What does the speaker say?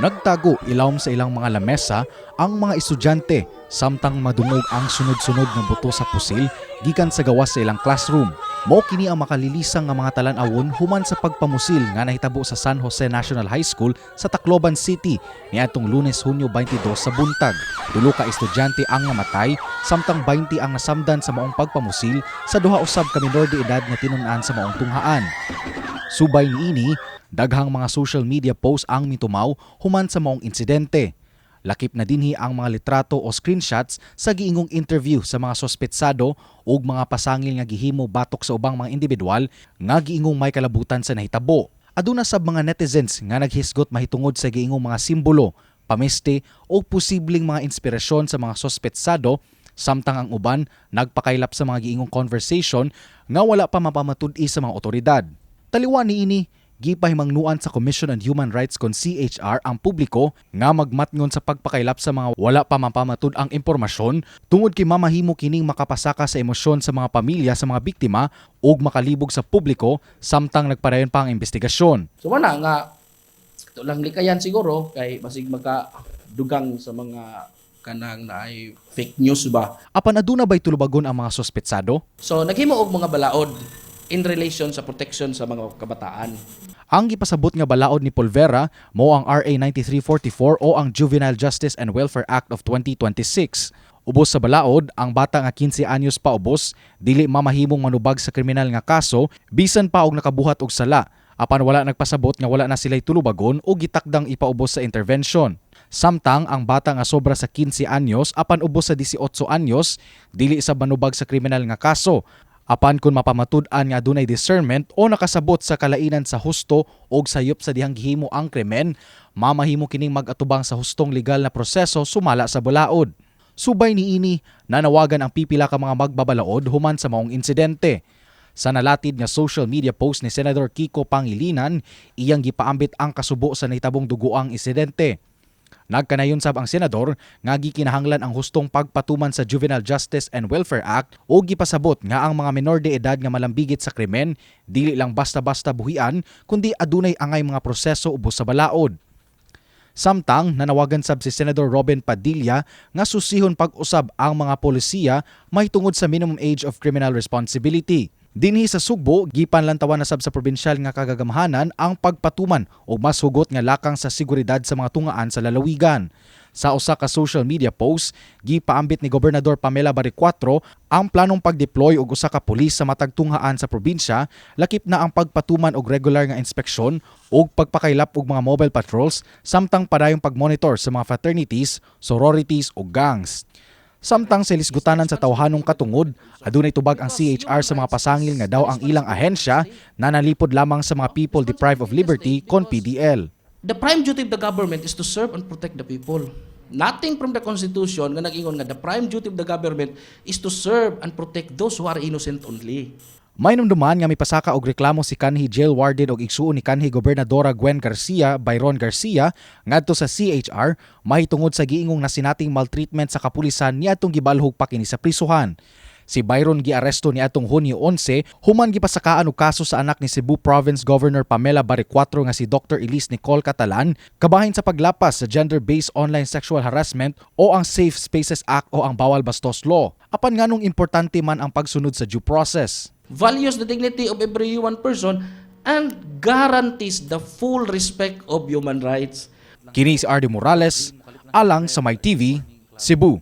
Nagtago ilawom sa ilang mga lamesa ang mga estudyante samtang madungog ang sunod-sunod nga buto sa pusil gikan sa gawas sa ilang classroom. Mao kini ang makalilisang nga mga talan-awon human sa pagpamusil nga nahitabo sa San Jose National High School sa Tacloban City niadtong Lunes, Hunyo 22 sa buntag. 3 ka estudyante ang namatay samtang 20 ang nasamdan sa maong pagpamusil sa duha usab ka minor de edad nga tinun-an sa maong tunghaan. Subay niini, daghang mga social media posts ang mitumaw human sa maong insidente. Lakip na dinhi ang mga litrato o screenshots sa giingong interview sa mga sospetsado ug mga pasangil nga gihimo batok sa ubang mga individual nga giingong may kalabutan sa nahitabo. Aduna sab mga netizens nga naghisgot mahitungod sa giingong mga simbolo, pamiste o posibleng mga inspirasyon sa mga sospetsado, samtang ang uban nagpakaylap sa mga giingong conversation nga wala pa mapamatud-i sa mga otoridad. Taliwa niini, gipahimangnuan sa Commission on Human Rights kon CHR ang publiko nga magmatngon sa pagpakaylap sa mga wala pa mapamatud ang impormasyon tungod kay mamahimo kining makapasaka sa emosyon sa mga pamilya sa mga biktima ug makalibog sa publiko samtang nagpadayon pa ang investigasyon. So wala nga ito lang likayan siguro kay basig magka dugang sa mga kanang naay fake news ba. Apan aduna bay tulubagon ang mga sospetsado? So naghimo og mga balaod in relation sa protection sa mga kabataan. Ang gipasabot nga balaod ni Polvera mao ang RA 9344 o ang Juvenile Justice and Welfare Act of 2026. Ubos sa balaod, ang bata nga 15 anyos pa ubos dili mamahimong manubag sa kriminal nga kaso bisan pa og nakabuhat og sala. Apan wala nagpasabot nga wala na sila'y tulubagon o gitakdang ipaubos sa intervention. Samtang ang bata nga sobra sa 15 anyos apan ubos sa 18 anyos dili sa manubag sa kriminal nga kaso. Apan kung mapamatud-an nga adunay discernment o nakasabot sa kalainan sa husto og sayop sa dihang gihimo ang krimen, mamahimo kining mag-atubang sa hustong legal na proseso sumala sa balaod. Subay niini, nanawagan ang pipila ka mga magbabalaod human sa maong insidente. Sa nalatid nga social media post ni Senator Kiko Pangilinan, iyang gipaambit ang kasubo sa nahitabong dugoang insidente. Nagkanayon sab ang senador nga gikinahanglan ang hustong pagpatuman sa Juvenile Justice and Welfare Act o gipasabot nga ang mga menor de edad nga malambigit sa krimen dili lang basta-basta buhian kundi adunay angay mga proseso ubos sa balaod. Samtang nanawagan sab si Senator Robin Padilla nga susihon pag-usab ang mga polisiya mahitungod sa minimum age of criminal responsibility. Dinhi sa Sugbo, gipanlantawan na sab sa probinsyal nga kagagamhanan ang pagpatuman og mas hugot nga lakang sa seguridad sa mga tungaan sa lalawigan. Sa usa ka social media post, gipaambit ni Gobernador Pamela Baricuatro ang planong pag-deploy og usa ka pulis sa matag tunghaan sa probinsya, lakip na ang pagpatuman og regular nga inspeksyon ug pagpakaylap og mga mobile patrols samtang padayong pagmonitor sa mga fraternities, sororities ug gangs. Samtang sa lisgutanan sa tawhanong katungod, adunay tubag ang CHR sa mga pasangil nga daw ang ilang ahensya na nalipod lamang sa mga people deprived of liberty kon PDL. The prime duty of the government is to serve and protect the people. Nothing from the Constitution nga nag-ingon nga the prime duty of the government is to serve and protect those who are innocent only. Mainumduman nga mipasaka og reklamo si kanhi jail warden og igsuon ni kanhi Gobernadora Gwen Garcia, Byron Garcia, ngadto sa CHR mahitungod sa giingong nasinating maltreatment sa kapulisan niadtong gibalhog pa kini sa prisuhan. Si Byron giaresto niadtong Hunyo 11 human gipasakaan og kaso sa anak ni Cebu Province Governor Pamela Baricuatro nga si Dr. Elise Nicole Catalan kabahin sa paglapas sa gender-based online sexual harassment o ang Safe Spaces Act o ang Bawal Bastos Law. Apan nganong importante man ang pagsunod sa due process? Values the dignity of every human person and guarantees the full respect of human rights. Kini si RD Morales, alang sa My TV, Cebu.